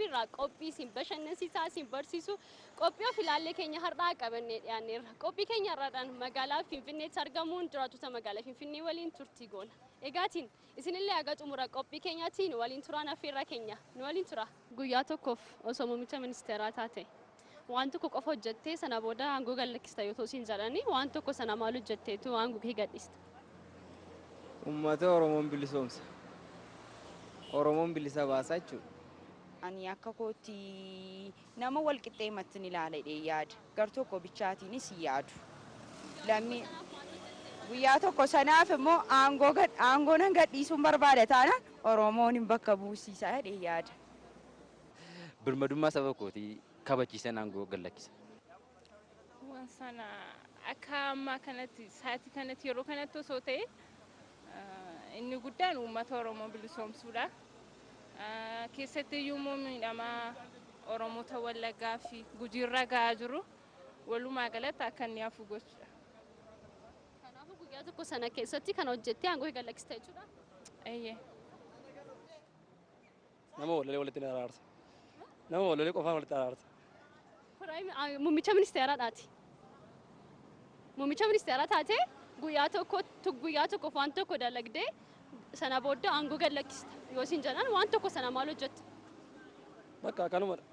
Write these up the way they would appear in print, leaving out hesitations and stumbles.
TV irraa qophii isin bashannansiisaa isin barsiisu qophii of ilaallee keenya har'aa qabannee dhiyaanneerra. Qophii keenya har'aadhaan magaalaa Finfinneetti argamuun jiraattota magaalaa Finfinnee waliin turtii goona. Egaatiin isinillee haga xumura qophii keenyaatiin waliin turaan affeerraa keenya nu waliin tura. Guyyaa tokkoof osoo muummicha ministeeraa taate waan tokko qofa hojjettee sana booda aangoo gad lakkista yoo ta'u siin jedhanii, waan tokko sana maal hojjetteetu aangoo kee gadhiista? Uummata Oromoon bilisoomsa. Oromoon bilisa baasaa jechuudha. Ani akka kootti nama wal qixxeematti ni ilaala jedhee yaada. Gar tokko bichaatiinis hin yaadu. Lammii guyyaa tokko sanaaf immoo aangoo gad aangoo nan gadhiisuun barbaada taanaan Oromoon hin bakka buusiisa jedhee yaada. Birmadummaa saba kootii kabachiisan aangoo gad lakkisa. Waan sana akka ammaa kanatti, sa'aatii kanatti, yeroo kanatti osoo ta'e, inni guddaan uummata Oromoo bilisoomsuudha. Keessatti iyyuu immoo miidhamaa Oromoota Wallaggaa fi Gujiirra gahaa jiru walumaa galatti akka inni hafu gochuudha. Kanaafuu guyyaa tokko sana keessatti kan hojjettee aangoo kee gad lakkista jechuudha. Eeyyee. Nama wal lolee walitti araarsa. Nama wal lolee qofaan walitti araarsa. Muummicha ministeeraadhaati. Muummicha ministeeraa taatee guyyaa tokko, guyyaa tokkoof waan tokko dalagdee sana booda aangoo gad lakkista yoo siin jedhan, waan tokko sana maal hojjetta? Bakka akkanumadha.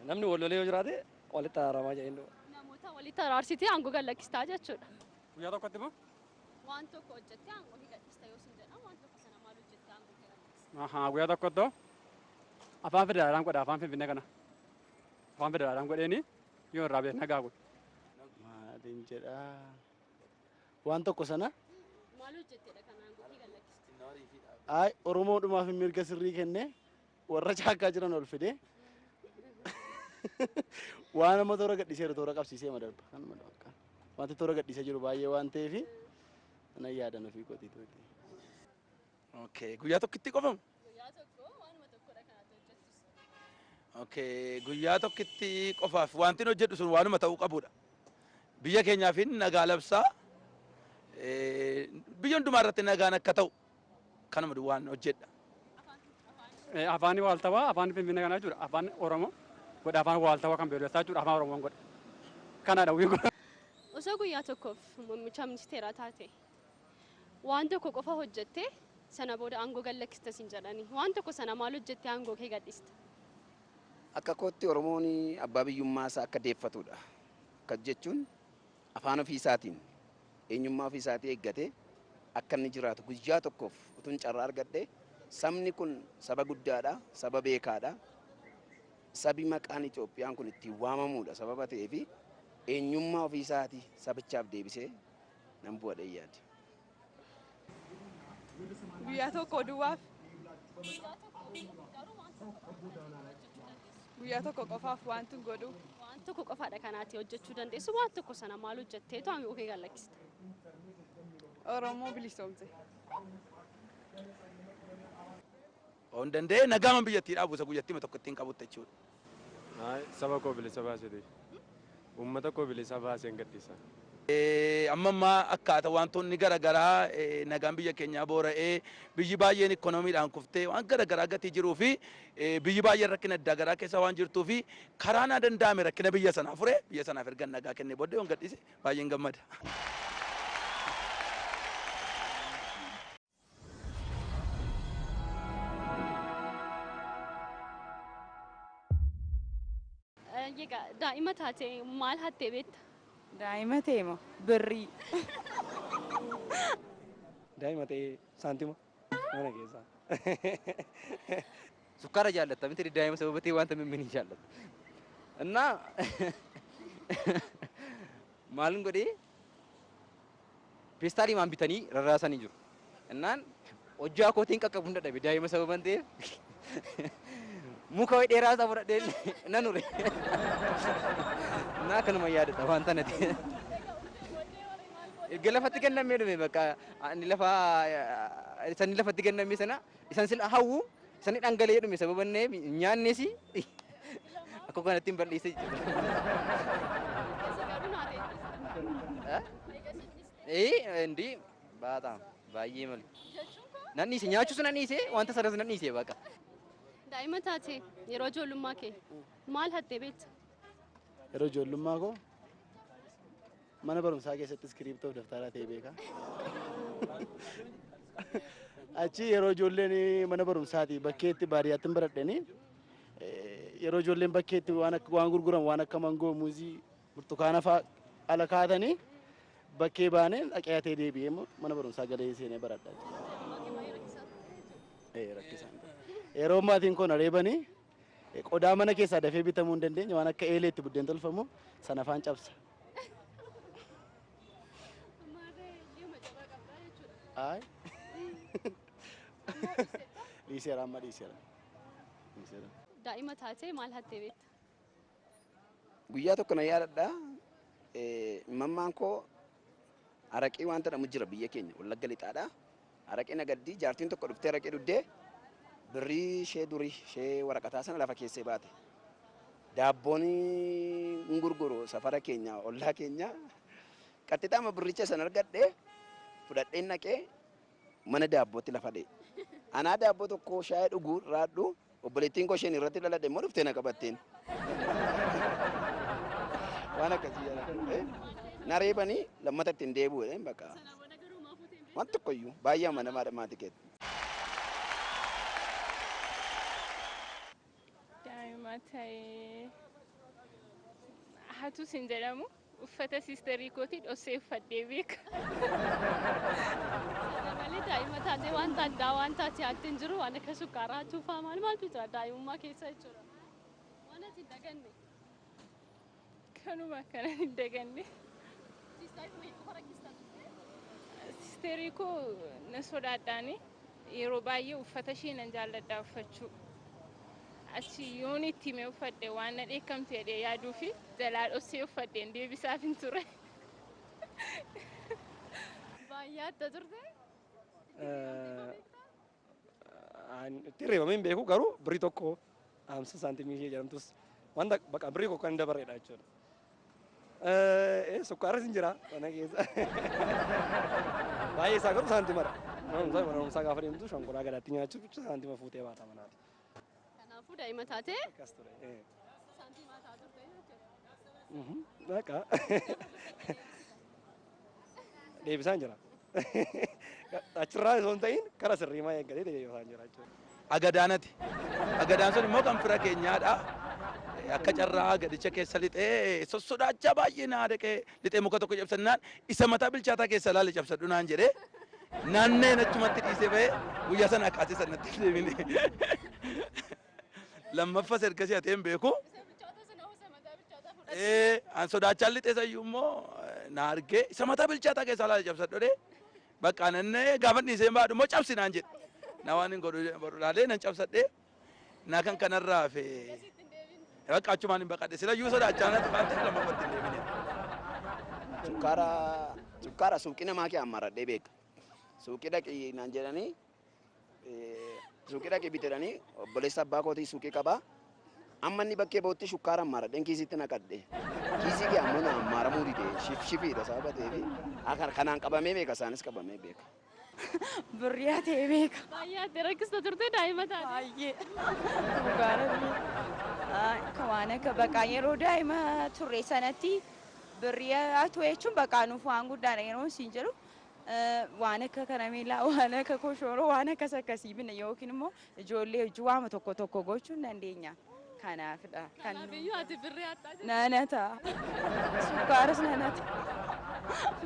Namni wal lolee yoo jiraate walitti araaramaa jedheen du'a. Namoota walitti araarsitee aangoo gad lakkistaa jechuudha. Guyyaa tokkotti moo? Waan tokko hojjettee aangoo kee gadhiista yoo siin jedhan, waan tokko sana maal hojjettee aangoo kee gadhiista? Ahaa, guyyaa tokkotti afaan federaalaan godha, afaan Finfinnee kana. Afaan federaalaan godheeni yoo irraa beekna nagaa godhe. Maaliin jedhaa? Waan tokko sana Maal hojjetteedha kan aangoo kee gad lakkista? Ay, Oromoodhumaaf mirga sirrii kennee, warra caakkaa jiran ol fidee, waan amma toora gadhiiseeru toora qabsiisee madarba. Kanuma bakka. Wanti toora gadhiisee jiru baay'ee waan ta'eef nan yaadan ofii kootiituuti. Okay, guyyaa tokkitti qofamu? Guyyaa tokko waanuma tokkodha kan ati hojjettus. Okay, guyyaa tokkitti qofaaf wanti hojjedhu sun waanuma ta'uu qabudha. Biyya keenyaaf nagaa labsaa. Biyya hundumaa irratti nagaan akka ta'u kanuma waan hojjedha. Afaan waaltawaa, afaan Finfinnee kana jechuudha. Afaan Oromoo godha, afaan waaltawaa kan beelessaa jechuudha. Afaan Oromoon godha. Kanadha wii godha. Osoo guyyaa tokkoof muummicha ministeeraa taate waan tokko qofa hojjettee sana booda aangoo gad lakkista siin jedhanii, waan tokko sana maal hojjettee aangoo kee gadhiista? Akka kootti Oromoon abbaa biyyummaa isaa akka deeffatudha. Akkas jechuun afaan ofii isaatiin eenyummaa ofii isaatii eeggatee akka inni jiraatu guyyaa tokkoof utuun carraa argadhe, sabni kun saba guddaadha, saba beekaadha. Sabi maqaan Itoophiyaan kun ittiin waamamuudha sababa ta'eefi eenyummaa ofii isaatii sabichaaf deebisee nan bu'adhee yaada. Guyyaa tokko duwwaaf, guyyaa tokko qofaaf wanti hin godhu. Waan tokko qofaadha kanaati hojjechuu dandeessu, waan tokko sana maal hojjetteetu aangoo kee gad lakkista? Oromoo bilisoomse. Oon danda'ee nagaama biyyattii dhaabu isa guyyattii tokko ittiin qabutti jechuudha. Saba koo bilisa baaseeti. Uummata koo bilisa baaseen gadhiisa. Amma ammaa akkaataa wantoonni garaagaraa nagaan biyya keenyaa boora'ee, biyyi baay'een ikoonomiidhaan kuftee waan garaagaraa gatii jiruu fi biyyi baay'een rakkina addaa garaa keessa waan jirtuu fi karaa naa danda'ame rakkina biyya sanaa fure, biyya sanaaf erga nagaa kennee booddee yoon gadhiise baay'een gammada. Egaa daa'ima taate maal hattee beekta? Daa'ima ta'e moo, birrii. Daa'ima ta'ee saantima mana keessaa. Sukkaara jaallatta miti? Daa'ima sababa ta'e wanta mimminii jaallatta. እና maalin godhee, peestaalii maan bitanii rarraasanii jiru. Innaan hojjaa kootiin qaqqabuun dadhabe, daa'ima sababan ta'eef muka wayii dheeraa isaa fudhadhee nan ure. Innaa akkanuma yaadadha waan tana ta'e. Erga lafatti kennamee dhume, bakka inni lafa isan lafatti kenname sana isan sila hawwu isani dhangala'ee dhume sababa inni nyaannes akka kanatti hin balleesse jechuudha. Ee, indi በጣም baay'ee malee. Nan dhiise, nyaachuus nan dhiise, wanta sanas nan dhiise bakka. Daa'ima taate yeroo ijoollummaa kee maal hattee beekta? Yeroo ijoollummaa koo mana barumsaa keessatti iskiriiptoo fi daftara ta'e beeka. Achi yeroo ijoolleen mana barumsaati bakkeetti baadiyyaatti hin baradhanii yeroo ijoolleen bakkeetti waan akka waan gurguran waan akka mangoo, muuzii, burtukaana fa'aa ala kaatanii bakkee baanee dhaqee hatee deebi'ee immoo mana barumsaa galee seenee baradha. Rakkisaan. Yeroo maatiin koo na reebanii qodaa mana keessaa dafee bitamuu hin dandeenye waan akka eeleetti buddeen tolfamu sana afaan cabsa. Ay. Dhiiseera amma dhiiseera. Dhiiseera. Daa'ima taatee maal hattee beekta? Guyyaa tokko na yaadadha. Mammaan koo araqii waan jedhamu jira biyya keenya Wallagga lixaadha. Araqii nagaddii jaartiin tokko dhuftee araqii dhuddee birrii ishee durii ishee waraqataa sana lafa keessee baate. Daabboon hin gurguru safara keenya ollaa keenya qaxxixaama birricha sana argadhee fudhadheen naqee mana daabbootti lafa dha'e. Anaa daabboo tokko shaayii dhuguu raadhu obboleettiin koo isheen irratti dhaladhe immoo dhuftee na qabatteen. Waan akkasii jedha. Na reebanii lammata ittiin deebi'u jedheen bakka. Waan tokkoyyuu baay'ee amanamaadha maatii keetti. Daa'ima ta'ee hatus hin jedhamu uffata siisterii kootii dhossee uffadhee beeka. Sana malee daa'ima taatee wanta addaa waan taate hattee hin jiru waan akka sukkaaraa tuufaa maal maaltu jira daa'imummaa keessa jechuudha. Waan ati hin daganne. Kanuma akkanan hin daganne. Siisterii koo na sodaadhaani yeroo baay'ee uffata ishee nan jaalladha uffachuu. Achi yoon itti himee uffadhe waan na dheekkamte jedhee yaaduu fi jalaa dhossee uffadheen deebisaaf hin ture. Baay'ee adda turte. Itti reebamee hin beeku garuu birrii tokko 50 saantimii ishee jedhamtus wanta bakka birrii tokko kan hin dabarreedha jechuudha. Sukkaarris hin jira mana keessa. Baay'ee isaa garuu saantimadha. Mana barumsaa gaafa deemtu shonkoraa gadaatti nyaachuuf jecha saantima fuutee baata manaati. Kanaafuu daa'ima taatee Akkas ture. Saantima taa turte jechuudha. Bakka deebisaan jira. Achirraa osoo hin ta'in kara sirrii maa eeggatee deebisaan jira jechuudha. Agadaanati. Agadaan sun immoo kan fira keenyaadha. Akka carraa agadicha keessa lixee sossodaachaa baay'ee naa dhaqee lixee muka tokko cabsannaan isa mataa bilchaataa keessa ilaale cabsadhu naan jedhee naanneen achumatti dhiisee bahee guyyaa sana akkaasii sanatti deebine. Lammaffas ergasii hatee hin beeku. An sodaachaan lixee sayyuu immoo na argee isa mataa bilchaataa keessa ilaale cabsadhu jedhee bakka nannee gaafa dhiisee hin baadhu immoo cabsi naan jedhe. Na waan hin godhu godhu laalee nan cabsadhee na kan kanarraa hafe. Bakka achumaan hin baqadhe silayyuu sodaachaa natti waan ta'eef lammaffatti hin deebine. Sukkaara sukkaara suuqii namaa kee ammaradhee beeka. Suuqii dhaqii naan jedhanii suuqii dhaqii bitedhanii obboleessa abbaa kootii suuqii qabaa. Amma inni bakkee bootti shukkaara ammaradheen kiisitti naqadhe. Kiisii kee ammoo na ammaaramuu dide shifiidha sababa ta'eef kanaan qabamee beeka isaanis qabamee beeka. Birrii hatee beeka. Baay'ee adda rakkista turte daa'ima taate. Baay'ee. Dhugaa rabbii. Waan akka baqaa yeroo daa'ima turre sanatti birrii hatu jechuun baqaa nuuf waan guddaadha yeroo isin jedhu waan akka karameellaa waan akka koshooroo waan akkas akkasii binna yookiin immoo ijoollee hojii waama tokko tokko gochuu hin dandeenya. Kanaafidha. Kan Kanaafiyyuu ati birrii hattaa jirta. Nanata. Sukkaaras nanata.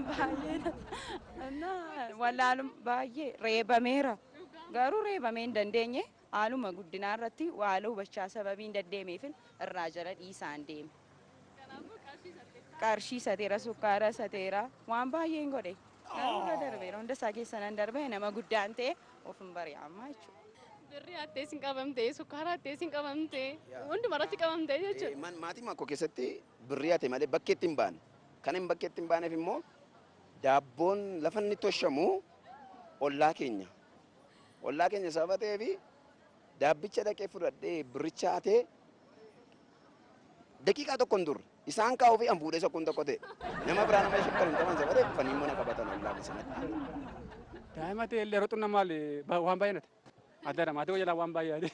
Baay'ee nata. Wallaalum baay'ee reebameera. Garuu reebamee hin dandeenye haaluma guddinaa irratti waala hubachaa sababii hin dandeenyeefin irraa jala dhiisaan deeme. Qarshii sateera, sukkaara sateera, waan baay'ee hin godhe. Garuu irra darbeera hunda isaa keessa nan darbe nama guddaan ta'e of hin bari amma jechuudha. Birrii hattee sin qabamtee, sukkaara hattee sin qabamtee, hunduma irratti qabamtee jechuudha. Maatii makkoo keessatti birrii hate malee bakkeetti hin baane. Kan hin bakkeetti hin baaneef immoo daabboon lafa inni toshamu ollaa keenya. Ollaa keenya sababa ta'eef daabbicha dhaqee fudhadhee birricha hatee daqiiqaa tokko hin turre. Isaan kaa'uu fi an fuudhee sokkuun tokko ta'e. Nama biraa nama shakkan hin qaban sababa ta'eef dhufanii mana qabatan ollaa sanatti. Daa'ima ta'e illee yeroo xunna maali waan baay'ee nate. Addaadha maatii koo jalaa waan baay'ee ate.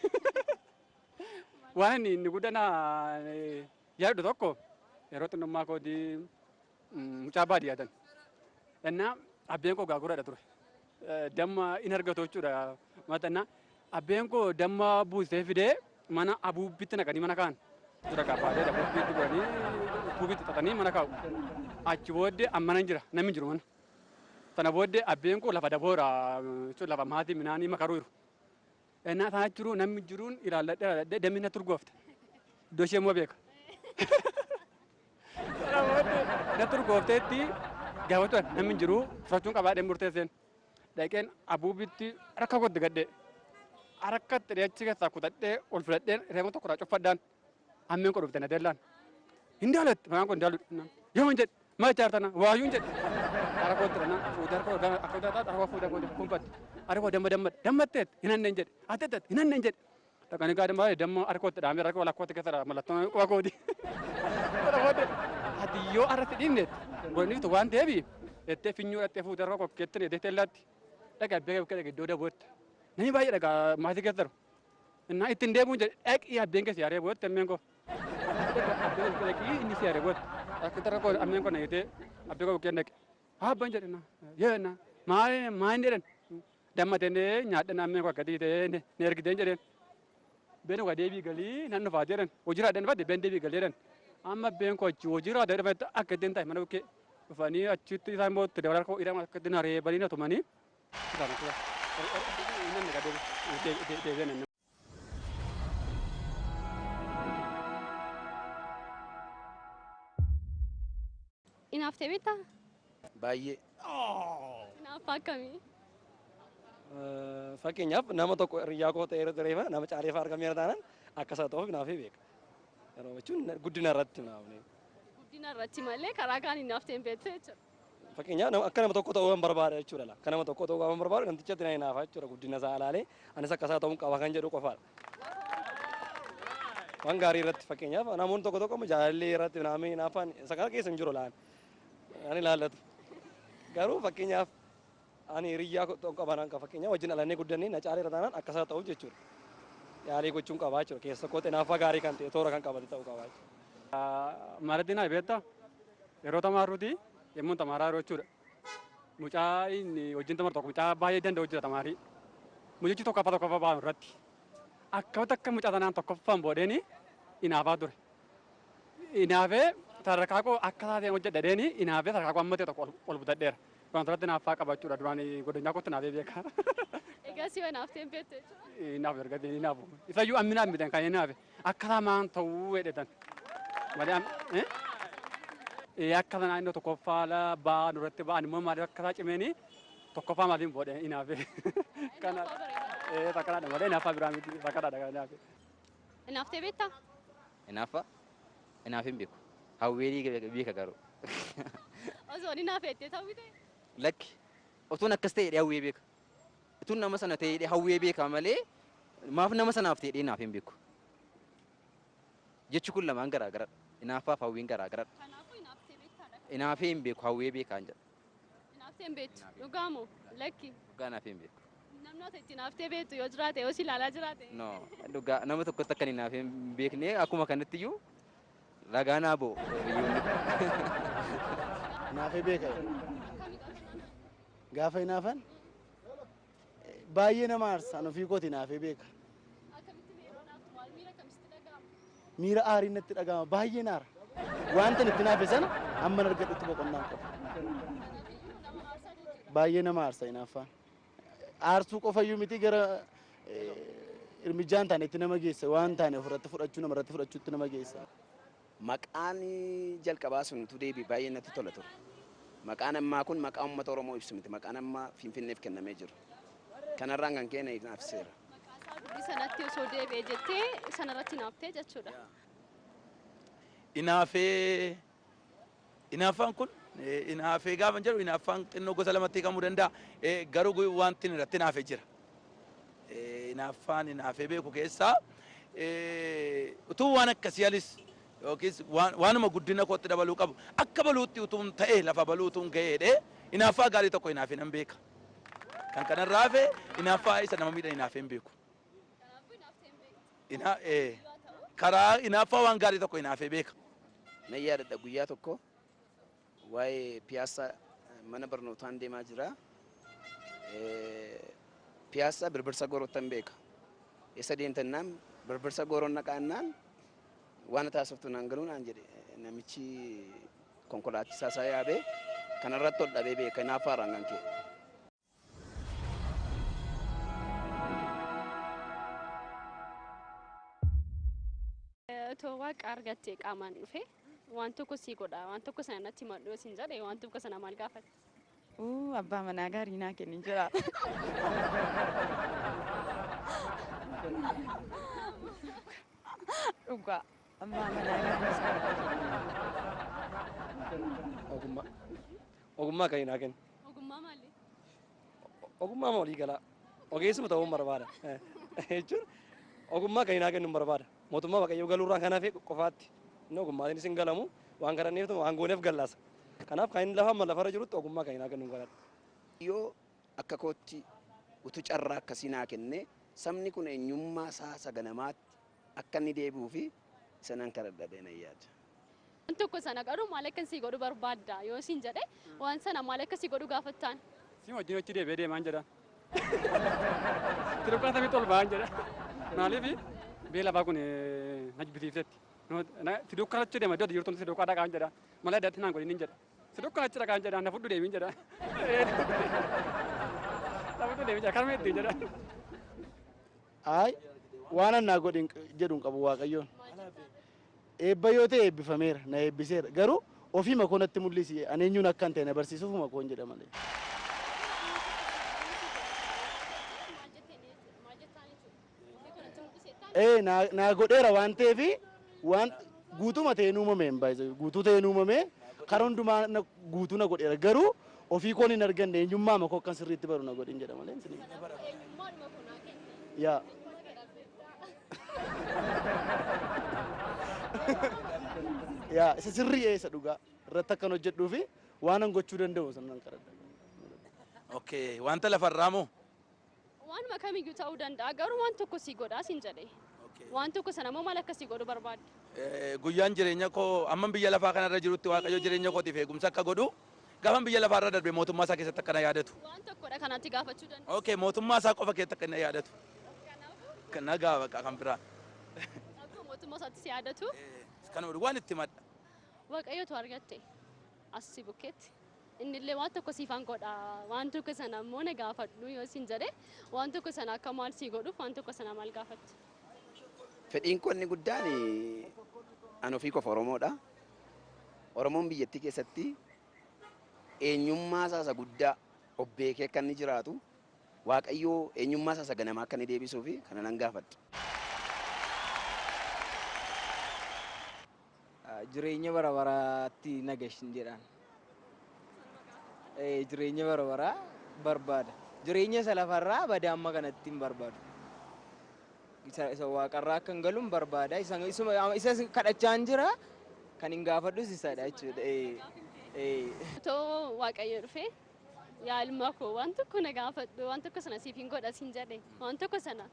Waan inni guddaan yaadu tokko yeroo xinnummaa kootii mucaa baadiyyaatan. Innaa abbeen koo gaaguradha ture. Damma in argatu jechuudha. Matannaa abbeen koo damma buusee fidee mana abuubbitti naqanii mana kaa'an. Jira kaafaalee abuubbitti godhanii tuubitti xaxanii mana kaa'u. Achi booddee amma nan jira namni jiru mana. Sana booddee abbeen koo lafa daboora jechuun lafa maatii midhaanii makaruu jiru. Innaa sana jiru namni jiruun ilaalladhee ilaalladhee dammi natti urgoofte. Iddoo ishee immoo beeka. Sana booddee natti urgoofteetti gaafa turan namni jiru fudhachuun qabaa murteesseen. Dhaqeen abuubitti harka kootti gadhee. Harkatti achi keessaa kutadhee ol fudhadheen reema tokko irraa cuffadhaan ammeen koo dhufte na dellaan. Hin daalatti maqaan koo hin daalu. Yoo hin jedhe maal jaartana waayuu hin jedhe. Harka kootti dhana fuudhee harka koo akka taataatu harka fuudhee koo kumpatti. Harka koo damma damma dammatteet hin hanneen jedhe atetet hin hanneen jedhe. Dhaqanii gaa damma damma harka kootti dhaamee harka lakkootti keessa mallattoo quba kooti. Sana booddee ati yoo har'atti dhiibneet godhaniiftu waan ta'eef jettee finyoo dhattee fuutee harka koo keetti jettee teellaatti. Dhaqa abbee kee dhaqe iddoo dabootti. Namni baay'ee dhaqa maatii keessa jiru. Innaa ittiin deemuun jedhe dhaqii abbeen kee si yaaree bootti ammeen koo. Abbeen kee dhaqii inni si yaaree bootti. Akka tarra koo ammeen koo na jetee abbee koo bukkeen dhaqe. Abbaan jedhe na yee na maal maal jedhan dammatee nyaadhan ammeen koo akkatii ta'ee na ergiteen jedheen. Been waa deebii galii nan dhufaa jedhan hojii raadhan dhufate been deebii galii jedhan. Amma been koo achi hojii raadhan dhufate akka ittiin ta'e mana bukkee dhufanii achitti isaan immoo itti dabalaa koo hidhama akka ittiin areebanii na tumanii. Inaaftee beektaa? Baay'ee. Inaaffaa akkamii? Fakkeenyaaf nama tokko hiriyaa koo ta'ee tureefa nama caaleefa argameera taanaan akka isaa ta'uuf naafee beeka. Yeroo jechuun guddina irratti naafne. Guddina irratti malee karaa kaan inaaftee hin beektu jechuudha. Fakkeenyaaf akka nama tokko ta'uu kan barbaada jechuudha. Akka nama tokko ta'uu kan barbaadu namtichatti na hinaafa jechuudha guddina isaa ilaalee anis akka isaa ta'uun qaba kan jedhu qofaadha. Waan gaarii irratti fakkeenyaaf namoonni tokko tokko jaalallee irratti naamee hinaafaan isa kana keessa hin jiru laan. Ani ilaallatu. Garuu fakkeenyaaf ani hiriyyaa tokko qaban kan fakkeenyaaf wajjin dhalannee guddannee na caaleera taanaan akka isaa ta'uuf jechuudha. Yaalii gochuun qabaa jechuudha. Keessa koo hinaaffaa gaarii kan ta'e toora kan qabate ta'uu qabaa jechuudha. Maalitti naa beektaa? Yeroo tamaaruuti yommuu tamaaraa yeroo jechuudha. Mucaa inni wajjin tamaru tokko mucaa baay'ee danda'u jira tamaarii. Mucichi tokkoffaa tokkoffaa ba'an irratti. Akkamitti akka mucaa sanaan tokkoffaan boodeen hinaafaa ture. Hinaafee sadarkaa koo akka taateen hojjedha deeni hinaafee sadarkaa koo amma ta'e tokko ol butadheera. Waan irratti hinaaffaa qaba jechuudha duraan godinaa kootti hinaafee beeka. Egaa si hinaaftee hin beektu jechuudha. Hinaafu erga hinaafu. Isayyuu amminaan mitan kan hinaafe akka lamaan ta'uu hedhetan. Malee akka sanaa inni tokkoffaa ba'aa duratti ba'an immoo maaliif akka isaa cimeeni tokkoffaa maaliin boodhe hinaafe. Kana takkanaadha malee hinaaffaa biraa miti takkanaadha kan hinaafe. Hinaaftee beektaa? Hinaaffaa? Hinaaf hin beeku. Hawweelii beeka garuu. Osoo hinaafettee ta'uu ta'e? Lakki otoon akkas ta'e hawwee beeka. Utuun nama sana ta'e hawwee beeka malee maaf nama sanaaf ta'e hinaaf hin beeku. Jechi kun lamaan garaa garadha. Hinaaffaaf hawwiin garaa garadha. Kanaafuu hinaaftee beektaadha. Hinaafee hin beeku hawwee beekaan jedha. Hinaaftee hin beektu. Dhugaa moo? Lakki. Dhugaa hinaafee hin beeku. Namni ati itti hinaaftee beektu yoo jiraate yoo si ilaalaa jiraate. No dhugaa nama tokkotti akka hinaafee hin beekne akkuma kanatti iyyuu ragaa naa bo'u hiriyoonni. Hinaafee beeka. Gaafa hinaafan baay'ee nama aarsa an ofii kooti hinaafee beeka. Miira aarii natti dhaga'ama baay'ee naara. Wanta itti hinaafe sana amma argadhutti boqonnaan qaba. Baay'ee nama aarsa hinaaffaan. Aarsuu qofayyuu miti gara irmijaan taane itti nama geessa waan taane ofirratti fudhachuu namarratti fudhachuutti nama geessa. Maqaan jalqabaa sun utuu deebi'e baay'ee natti tola ture. Maqaan ammaa kun maqaa uummata Oromoo ibsu miti. Maqaan ammaa Finfinneef kennamee jiru. Kanarraan kan ka'e naafseera. Durii sanatti osoo deebi'e jettee sanarratti hinaaftee jechuudha. Hinaafee hinaaffaan kun hinaafee gaafa jedhu hinaaffaan xinnoo gosa lamatti hiikamuu danda'a. Garuu wanti irratti hinaafee jira. Hinaaffaan hinaafee beeku keessaa utuu waan akkasii alis yookiis waanuma guddina kootti dabaluu qabu akka baluutti utuun ta'e lafa baluu utuun ga'eedhe hinaaffaa gaarii tokko hinaafee nan beeka. Kan kanarraa hafe hinaaffaa isa nama miidhan hinaafee hin beeku. Karaa hinaaffaa waan gaarii tokko hinaafee beeka. Nan yaadadha guyyaa tokko waa'ee Piyaassaa mana barnootaan deemaa jira. Piyaassaa Birbirsa Goorottan beeka. Eessa deemtannaan Birbirsa Gooroon naqaannaan waan taasiftu naan galuu naan jedhe namichi konkolaachisaa isaa yaabee kanarratti ol dhabee beeka hinaaffaarraan kan ka'e. Otoo Waaqa argattee qaamaan dhufe waan tokko sii godha, waan tokko sana natti himadhu yoo siin jedhe, waan tokko sana maal gaafatta? Uu, abbaa manaa gaarii naa kenni jira. Dhugaa abbaa manaa gaarii isaa naa kenni. Ogummaa. Ogummaa kan naa kennu. Ogummaa maali? Ogummaa walii galaa. Ogeessuma ta'uun barbaada. Jechuun ogummaa kan naa kennu barbaada. Mootummaa Waaqayyoo galuurraan kan hafe qofaatti. Inni ogummaatiin isin galamu waan kadhanneef waan gooneef gallaasa. Kanaaf kan inni lafa amma lafarra jirutti ogummaa kan naa kennu galadha. Yoo akka kootti utuu carraa akkasii naa kenne, sabni kun eenyummaa isaa isa ganamaatti akka inni deebi'uu fi isa nan kadhadha nan yaada. Waan tokko sana garuu maal akka sii godhu barbaadda yoo siin jedhe, waan sana maal akka sii godhu gaafattaan? Si wajjin achi deebi'ee deemaan jedha. Tirukkaa samitti ol ba'aan jedha. Maaliif biyya lafaa kun na jibbisiiftetti. Si dukkaa achi deema, iddoo jirtu si dukkaa dhaqaan jedha. Malee addatti naan godhin jedha. Si dukkaa achi dhaqaan jedha, na fudhu deemin jedha. Na fudhu deemin jedha, karma ittiin jedha. Ayi, waan annaa godhin jedhu hin qabu Waaqayyoon. Eebba yoo ta'e eebbifameera, na eebbiseera. Garuu ofii makoo natti mul'isi, ani eenyuun akka hin ta'e na barsiisuuf makoon jedha malee. Ee, naa godheera waan ta'eef, waan guutuma ta'een uumame hin baay'ise, guutuu ta'een uumame, karaa hundumaa guutuu na godheera, garuu ofii koon hin arganne, eenyummaa makoo akkan sirriitti baru na godhin jedha malee. Yaa. Yaa, isa sirrii, isa dhugaa irratti akkan hojjedhuu fi waan an gochuu danda'u sana nan kadhadha. Okay, wanta lafarraa moo? Waanuma kamiyyuu ta'uu danda'a, garuu waan tokko sii godhaa siin jedhe. Waan tokko sana immoo maal akka sii godhu barbaadda? Guyyaan jireenya koo amman biyya lafaa kanarra jirutti Waaqayyo jireenya kootiif eegumsa akka godhu, gaafan biyya lafaarra darbe mootummaa isaa keessatti akka na yaadatu. Waan tokkodha kanatti gaafachuu dandeessa. Okay, mootummaa isaa qofa keessatti akka na yaadatu. Nagaa baqa kan biraa. Akkuma mootummaa isaatti si yaadatu. Kan waan itti madda. Waaqayyotu argatte as si bukkeetti. Innillee waan tokko siifan godha, waan tokko sana immoo na gaafadhu yoo siin jedhe, waan tokko sana akka maal sii godhuuf waan tokko sana maal gaafattu? Fedhiin koo inni guddaan an ofii qofa Oromoodha. Oromoon biyyattii keessatti eenyummaa isaa isa guddaa of beekee akka inni jiraatu, Waaqayyoo eenyummaa isaa isa ganamaa akka inni deebisuu fi kana nan gaafadha. Jireenya bara baraatti nagashin jedhaan. Jireenya bara baraa barbaada. Jireenya isa lafarraa badaa amma kanatti hin barbaadu. Isa waaqarraa akka hin galu hin barbaada. Isa kadhachaa jira. Kan hin gaafadhus isadha jechuudha. Otoo Waaqayyo dhufee, yaa ilma koo, waan tokko na gaafadhu, waan tokko sana siif hin godha siin jedhe, waan tokko sana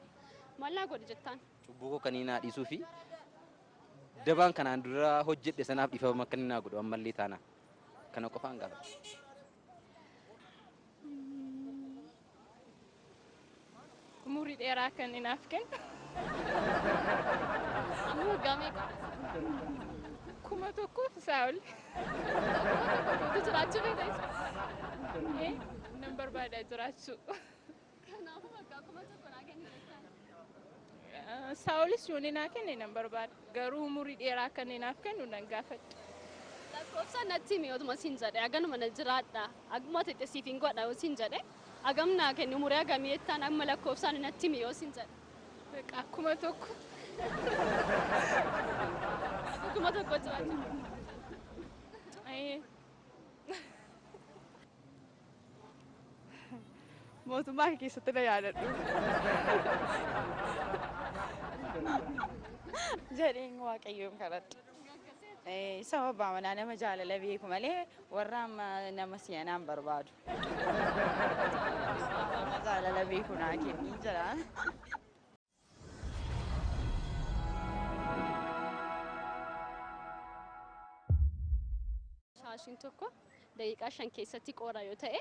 maal naa godhi jettaan? Cubbuu koo kan inni naa dhiisuu fi dabaan kanaan dura hojjedhe sanaaf dhiifama akka inni naa godhu ammallee taana kana qofaan gaafadha. Umurii dheeraa kan inni naaf kennu. Amma waggaa meeqa? 1000f isaa ol. 1000 guutuu jiraachuu feeta jechuudha. Nan barbaada jiraachuu. Kanaafuu waggaa 1000 naa kenni jettaan. Isaa olis yoo inni naa kenne nan barbaada. Garuu umurii dheeraa kan inni naaf kennu nan gaafadha. Lakkoofsaan natti himi otuma siin jedhe, haganuma na jiraadha. Aguma xixiqqee siif hin godha yoo siin jedhe, hagam naa kenni, umurii hagamii jettaan, amma lakkoofsaan natti himi yoo siin jedhe? Baqa 1000. 1000 jiraachuu. Ee. Mootummaa kee keessatti na yaadadhu. Jedheen Waaqayyoon kadhadha. Saba abbaa manaa nama jaalala beeku malee warra amma nama si'anaan barbaadu. Jaalala beeku naa kenni jedha. Shaashiin tokko daqiiqaa 5 keessatti qoora yoo ta'e,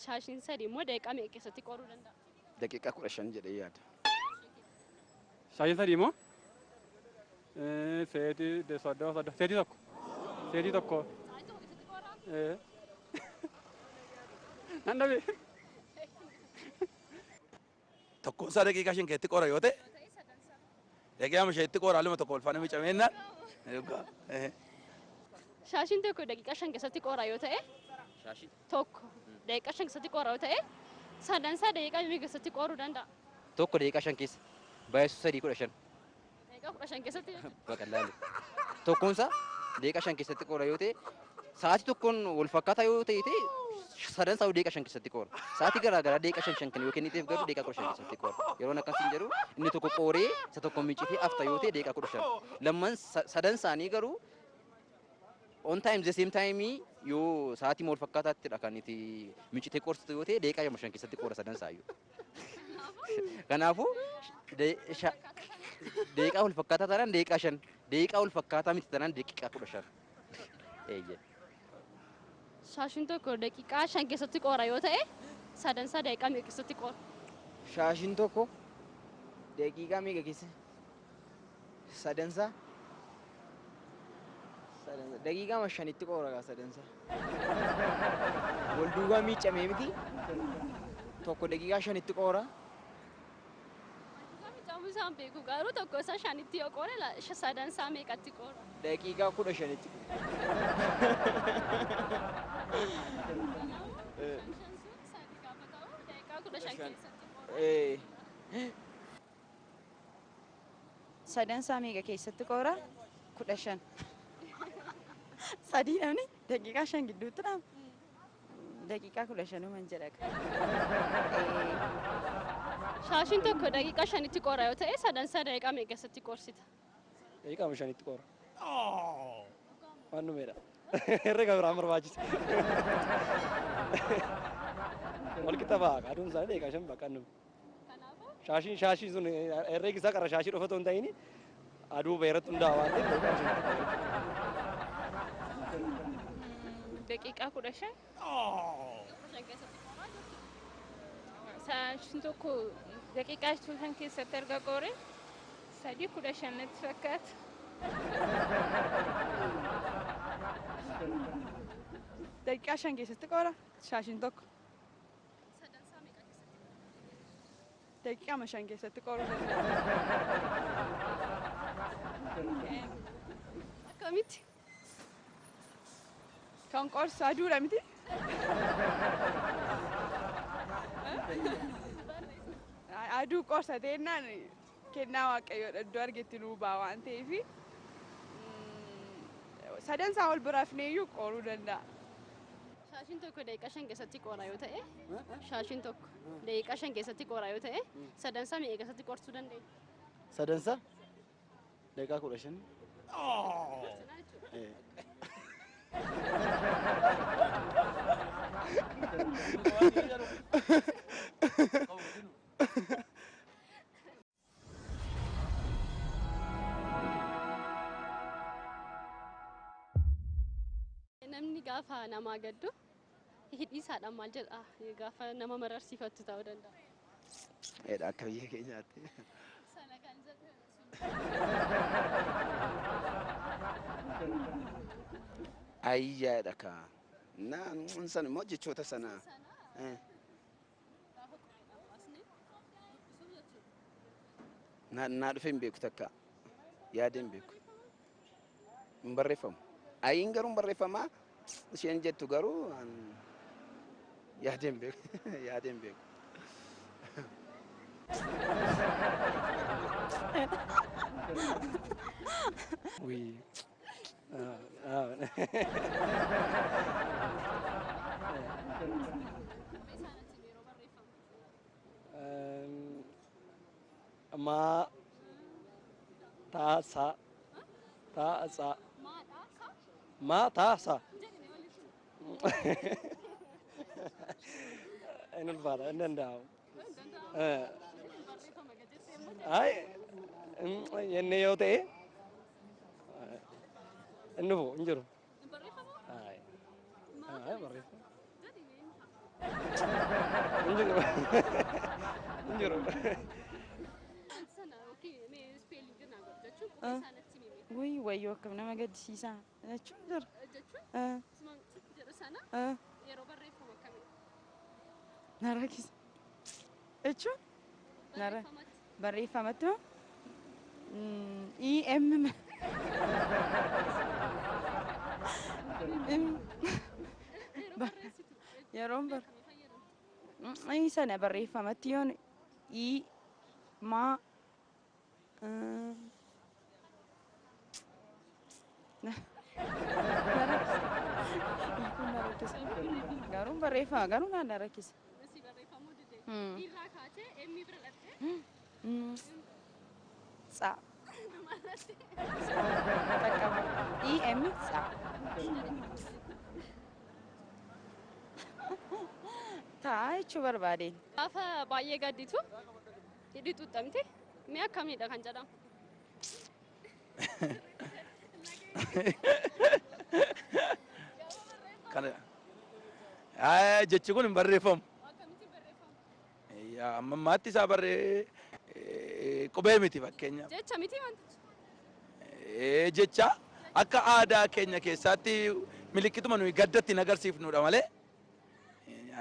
shaashiin 3 immoo daqiiqaa meeqa keessatti qoruu danda'a? Daqiiqaa 15 jedhee yaada. Shaashiin 3 immoo seetii 30 30 seetii 1 seetii 1. Nan dhabe. Tokkoon isaa daqiiqaa 5 keessatti qora yoo ta'e, daqiiqaa 5tti qora lama tokko ol faana miicameenna. Shaashiin tokko daqiiqaa 5 keessatti qora yoo ta'e, tokko daqiiqaa 5 keessatti qora yoo ta'e, sadansaa daqiiqaa meeqa keessatti qoruu danda'a? Tokko daqiiqaa 5 keessa baay'isuu 3 15. Daqiiqaa 15 keessatti. Baqallaalu. Tokkoonsaa daqiiqaa 5 keessatti qora yoo ta'e, sa'aatii tokkoon wal fakkaataa yoo ta'e sadansaa daqiiqaa 5 keessatti qora. Sa'aatii garaa garaa daqiiqaa 5 5 kan yoo kenniteef garuu daqiiqaa 15 keessatti qora. Yeroon akkasiin jedhu inni tokko qooree isa tokko miicitee afta yoo ta'e daqiiqaa 15. Lamman sadan isaanii garuu on time the same time yoo sa'aatii wal fakkaataatti kan itti miicitee qorsitu yoo ta'e daqiiqaa 5 keessatti qora sadan isaayyuu. Kanaafuu daqiiqaa wal fakkaataa taanaan daqiiqaa 5, daqiiqaa wal fakkaataa miti taanaan daqiiqaa 15. Eeyyee. Shaashiin tokko daqiiqaa 5 keessatti qora yoo ta'e, sadansaa daqiiqaa meeqa keessatti qora? Shaashiin tokko daqiiqaa meeqa keessa? Sadansaa? Daqiiqaa 5tti qora gaa sadansaa. Wal duukaa miicamee miti? Tokko daqiiqaa 5tti qora. Miicamuu isaan beeku garuu tokko isaa 5tti yoo qore sadansaa meeqatti qora? Daqiiqaa 15tti qora. Daqiiqaa 15 keessatti qora. Sadansaa meeqa keessatti qora? 15. Sadii namni daqiiqaa 5 gidduutti dhaama. Daqiiqaa 15 jedha. Shaashiin tokko daqiiqaa 5tti qora yoo ta'e, sadansaa daqiiqaa meeqa keessatti qorsita? Daqiiqaa 5tti qora. Waan dhumeedha. Herrega biraan barbaachisa. Wal qixa ba'a. Aduun isaanii daqiiqaa 5 bakka dhume. Shaashiin sun herregi isaa qara shaashii qofa otoo hin ta'in aduu ba'e irratti hundaa'a waan ta'eef daqiiqaa 5tti qora. Daqiiqaa 15. Shaashiin tokko daqiiqaa 5 keessatti erga qoore 3 15 natti fakkaata. Daqiiqaa 5 keessatti qora shaashiin tokko. Daqiiqaa 5 keessatti qoruu danda'a. Akkamitti? Kan qorsu aduudha miti? Aduu qorsa ta'ennaan kennaa waaqayyoodha iddoo argetti nuu ba'a waan ta'eef sadansaa ol bira hafneeyyuu qoruu danda'a. Shaashiin tokko daqiiqaa 5 keessatti qora yoo ta'e, shaashiin tokko daqiiqaa 5 keessatti qora yoo ta'e, sadansaa meeqa keessatti qorsuu dandeenya? Sadansaa daqiiqaa 15. Namni gaafa namaa gaddu hidhii isaadhaan maal jedha? Gaafa nama mararsiifattu ta'uu danda'a. Eedha akka biyya keenyaatti. Sana kan jedhu. Ayyaadha ka. Naan san immoo jechoota sana. Naa dhufee hin beeku takka. Yaadee hin beeku. Hin barreeffamu. Ayiin garuu hin barreeffamaa. Isheen jettu garuu yaadee hin beeku. Yaadee hin beeku. Wii. Ma ta sa ta sa ma ta sa. Inni ulfaata hin danda'amu. Ay jennee yoo ta'e inni dhufu hin jiru. Barreeffama. Hin jiru. Hin jiru. Sana yookiin mee spelling naa godhu jechuun qubee isaa natti himi. Wuy wayyoo, akkam nama gaddisiisaa jechuun jira. Jechuun isuma jedhu sana yeroo barreeffamu akkamidha? Na rakkisa. Jechuun Barreeffamatti. Barreeffamatti moo? E M M. Yeroo barreessitu Yeroon bar akkamii fayyadamtu? I sana barreeffamatti yoon I ma na rakkisa. Hiikuun na rakkisa. Garuu barreeffama garuu naan na rakkisa. Si barreeffamuu dide. Irraa kaatee M bira dhaqxee Tsa. dhumarratti. Dhaqqaba. E M tsa. Taa jechuu barbaadeen. Gaafa baay'ee gadditu hidhii xuuxxamte mee akkamidha kan jedhamu? Kana jechi kun hin barreeffamu. Akkamittiin barreeffamu? Yaa, amma ammaatti isaa barree qubee miti fakkeenyaaf. Jecha miti wantichi. Jecha akka aadaa keenya keessaatti milikkituma nuyi gadda ittiin agarsiifnudha malee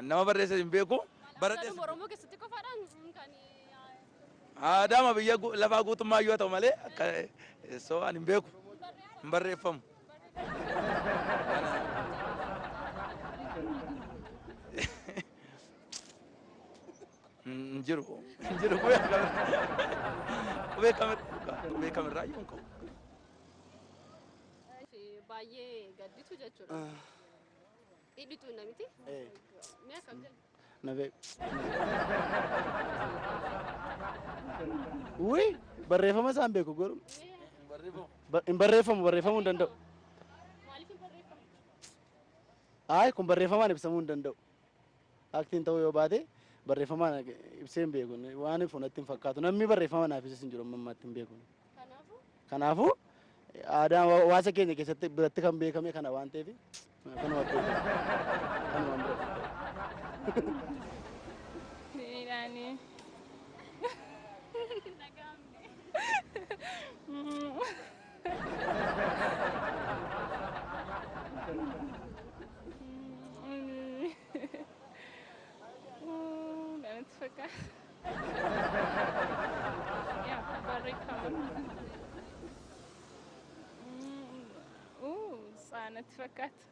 nama barreesse hin beeku. Baradhees Aadaadhuma Oromoo keessatti qofaadhaan kan aadaama biyya lafaa guutummaa yoo ta'u malee akka soo ani hin beeku, hin barreeffamu. Kana hin jiru, hin jiru. Qubee kamirraa iyyuu hin qabu. Baay'ee gadditu jechuudha. Hidhii xuunna miti? Mee akkam jedhu? Na beeku. Wuy, barreeffama isaan beeku garuu. Hin barreeffamu, barreeffamuu hin danda'u. Maaliif hin barreeffamu? Ayi, kun barreeffamaan ibsamuu hin danda'u. Aktiin ta'uu yoo baate barreeffamaan ibsee hin beeku. Waan ifu natti hin fakkaatu. Namni barreeffama naaf ibses hin jiru amma ammaatti hin beeku. Kanaafuu Kanaafuu aadaa hawaasa keenya keessatti biratti kan beekame kana waan ta'eef kanuma beekama. Kanumaan bira Midhaanii. Dhaga'amne. Natti fakkaata. Yaa, barreeffama. Tsaa natti fakkaata.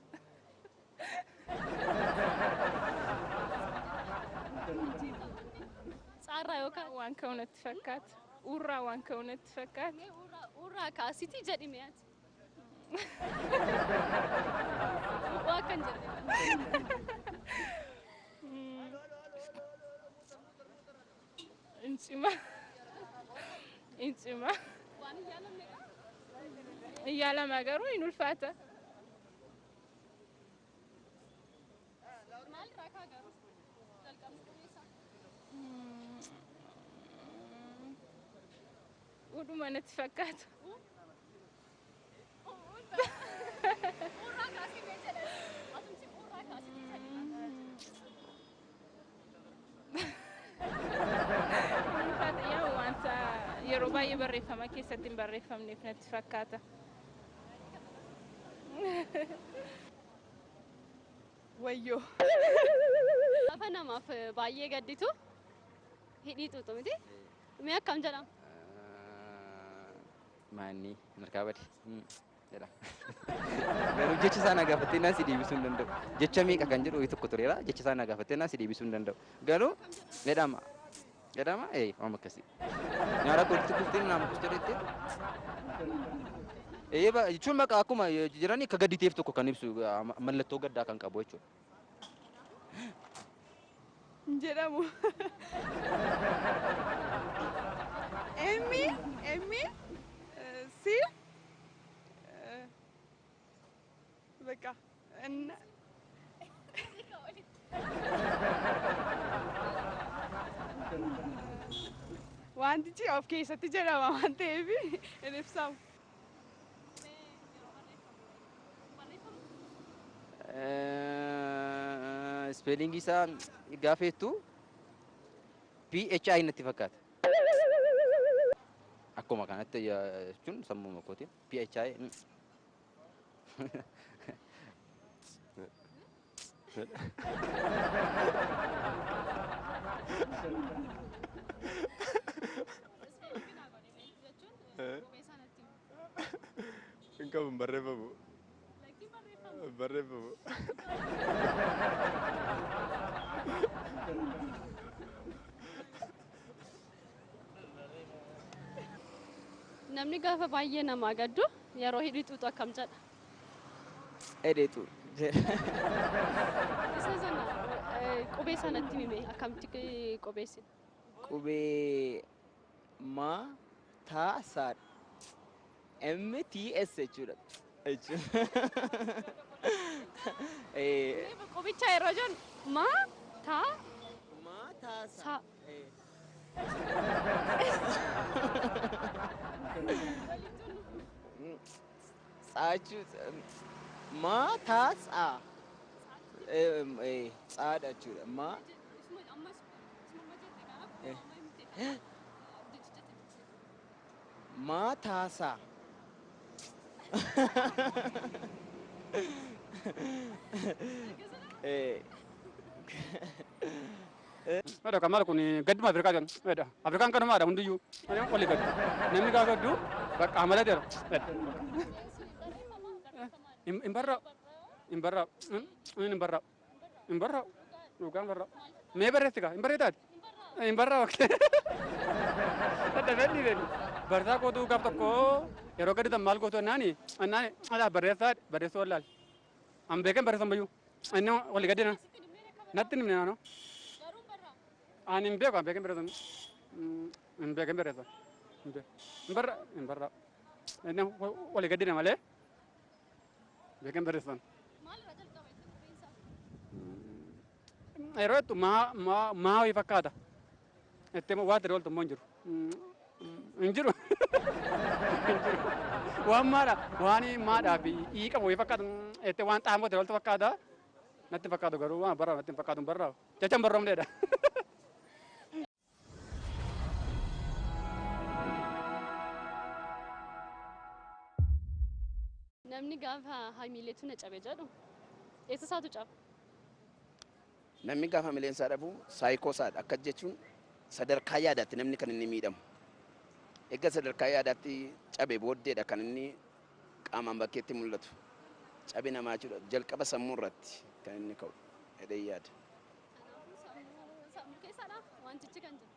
Tsaarraa yookaan Waan ka'u natti fakkaata. Urraa waan ka'u natti fakkaata. Mee urraa kaasitii jedhi mee ati. Waa kan jedhe. Incima. Incima. Waan hin yaalamnedha. Yaalama garuu hin ulfaata. Maalirraa kaa garuu? Jalqabni qubee isaa. Udhuma natti fakkaata. Urraa kaasii mee jedhan. Atumti urraa kaasitii jedhi. Hin ulfaata, yaa, wanta yeroo baay'ee barreeffama keessatti hin barreeffamneef natti fakkaata. Wayyoo. Gaafa namaaf baay'ee gadditu hidhii xuuxu miti? Mee akkam jedhama? Maanni harkaa bade jedha. Garuu jecha isaa na gaafattee naan si deebisuu hin danda'u. Jecha meeqa kan jedhu wayii tokko tureera. Jecha isaa na gaafattee naan si deebisuu hin danda'u. Garuu jedhama. Jedhama ee, waan akkasii. Nyaara kootti kuftee nama kustee jettee. Ee, jechuun maqaa akkuma jiran akka gadditeef tokko kan ibsu mallattoo gaddaa kan qabu jechuudha. Hin jedhamu. Emmi, Emmi, si, በቃ እና wantichi of keessatti jedhama waan ta'eef hin ibsamu. Ispeelingii isaa gaafa jettu PHI natti fakkaata. Akkuma kanatti jechuun sammuu kootiin PHI. Hin qabu hin barreeffamu. Hin barreeffamu. Namni gaafa baay'ee namaa gaddu yeroo hidhii xuuxu akkam jedha? Edheetu jedha. Isa sana qubee sanatti himi akkamitti qubeessina? Qubee ma ta sa M T S jechuudha. Jechuudha. Qubicha yeroo jennu ma ta ma ta sa. Tsaachuu ma ta tsa tsaadha jechuudha. Ma ma ta sa. Medha kan maal kun gadduma Afrikaa jedhamu. Medha Afrikaan kanumaadha hundiyyuu. Ani walii gaddu. Namni gaafa gaddu bakka amala jedha. Hin barraa. Hin barraa. Hin barraa. Hin barraa. Dhugaan barraa. Mee barreessi kaa hin barreetaati. Hin barraa waqtee. Dadhabee dhiireen. Barsaa kootuu gaaf tokko yeroo gadditan maal gootu ennaani ennaani alaa barreessaa barreessuu wallaal. An beekan barreessan bayyuu. Inni walii gaddina. Natti hin himne naannoo. Ani hin beeku, an beekan barreessan. Hin beekan barreessan. Hin beeku. Hin barra, hin barra. Inni walii gaddina malee beekan barreessan. Yeroo jettu maa maa maa wayii fakkaata. Itti waa itti dabaltu immoo hin jiru. Hin jiru. Hin jiru. Waan maadha, waan maadhaa fi ii qabu wayii fakkaata. Itti waan xaamoo itti dabaltu fakkaata. Natti fakkaatu garuu waan barraa natti fakkaatu hin barraa. Jecha hin barroomneedha. Namni gaafa hamiileetu na cabe jedhu eessa isaatu caba? Namni gaafa hamileen isaa dhabu saayikoo isaadha. Akkas jechuun sadarkaa yaadaatti namni kan inni miidhamu. Egaa sadarkaa yaadaatti cabe booddeedha kan inni qaamaan bakkeetti mul'atu. Cabe namaa jechuudha. Jalqaba sammuu irratti kan inni ka'u jedhee yaada. Sammuu keessadha wantichi kan jiru.